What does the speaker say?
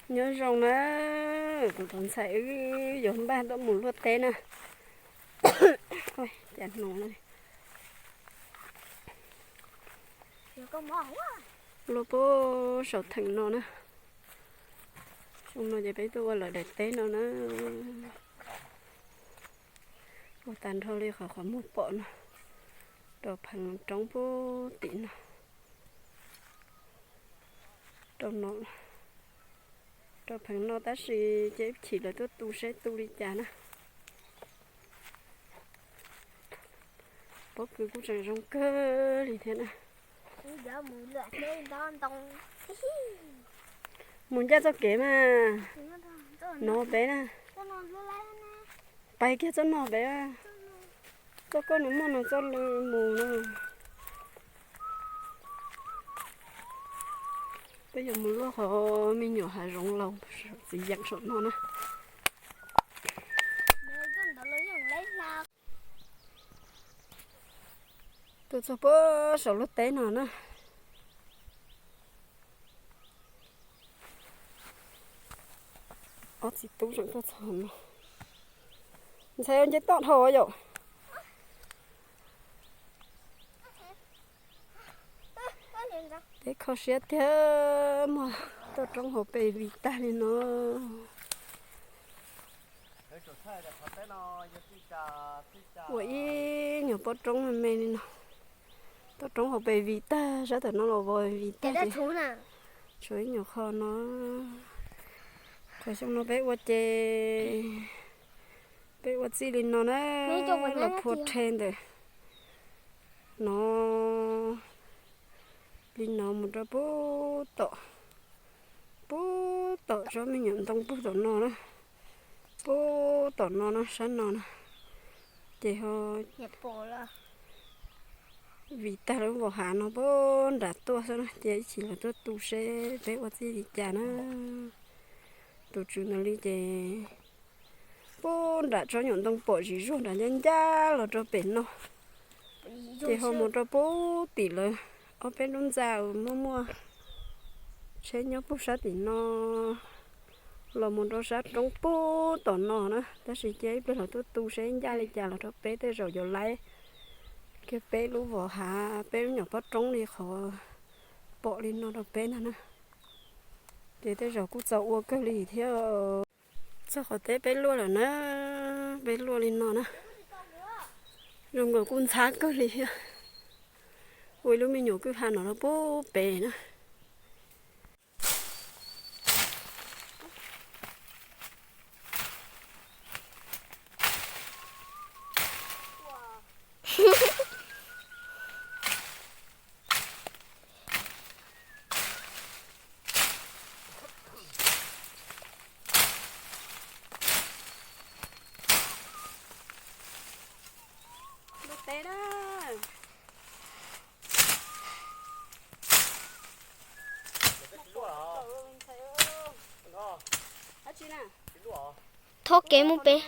Nyob zoo na, kuv tus ntxhais wb yuav npaj tuaj mus luaj teb na. Cas no luaj puag saum theem no na. Xyoo no ces peb tuaj ua lawv daim teb no na. Ua tag nrho li qhov qhov muag pom no, rau pheev roob puag tim no, rau no, rau pheev no tab sis ces ib chim lawv tuaj tu saib tu li cas na. Pob kws kuj tseem zoo kawg li thiab na. Mus ncaj txoj kev mas, no peb na, pais kiag txoj no peb, txoj koj no muaj no txoj mus na. Peb yuav mus luaj qhov me nyuam hav zoov laus txiv yeem saum no na. Tuaj txog puag saum luaj teb no na. Ob txiv tub tseem tuaj txog no. Ntxhais nce toj dhau yom. Peb kho siab tiag, muaj toj roob hauv pes vim tag li no. Ua ib nyuag pob roob me me li no. Toj roob hauv pes vim tag, sab tom no los vov vim tag. Tshuav ib nyuag qho no. Qhov xyoo no peb ua ces peb ua txij li no na, los phua rhe ntawm no, li no mus rau puag tom, puag tom tsob me nyuam ntoo puag tom no na, puag tom no na, sab no na. Ces ho vim tag lub vos hav no puag nram tuaj xwb na, ces ib chim los tuaj tu seb peb ua txij li cas na. Tus tswv ntawd li ces puag nram tsob nyuam ntoo pom zim zuag nram ncaj ncaj los rau pem no, ces ho mus rau puag tim lawv ob peb lub ntxa uas muaj muaj tsheb nyob puag sab tim no, los mus rau sab roob puag tom no na. Tab sis cia ib pliag los tuaj tu seb ncaj li cas los rau peb, tej zaum yuav laib kiag peb lub vos hav, peb lub nyuam pob roob li qhov pom li no rau peb ntag na. Ces tej zaum kuj txaus ua kawg li thiab. Txog qhov teb peb luaj lawm na, peb luaj li no na. Zoo nkaus kuj ntxhab kawg li thiab. Ua ib lub me nyuam kwj ha no rau puag pem na. Luaj teb na. Thov kev mus pem.